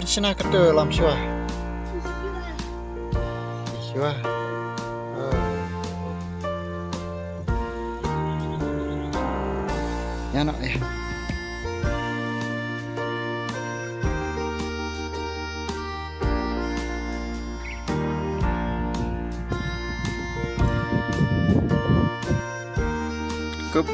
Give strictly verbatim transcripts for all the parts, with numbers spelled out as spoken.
Shna kata lam shuwa. Shuwa. Oh. Ïa no ïa. Kup.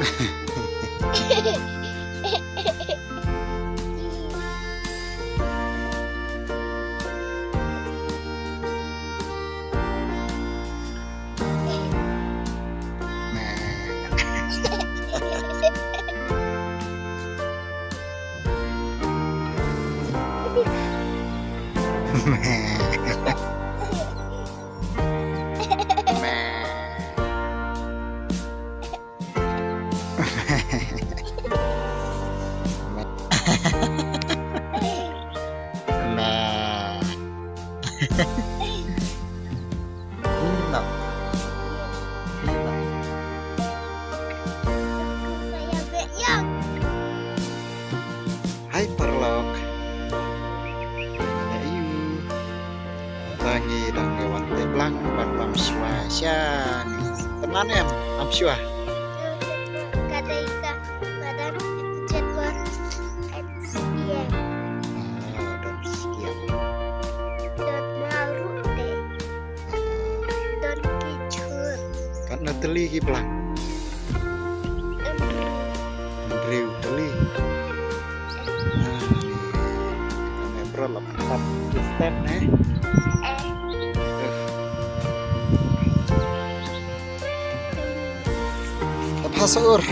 Hai paralok. Ngi dang wan teh blang ban bam shuwa sha ni. Tang ngan em, bam shuwa. Ka dei ka madan jet wan. Ah, don siap. Don maru deh. Don ki chur. Katno tylli ki blang? Em. Hynriew tylli. Ah, ni. Kane bro la pop ki step ne. Eh. Te bha sa ur.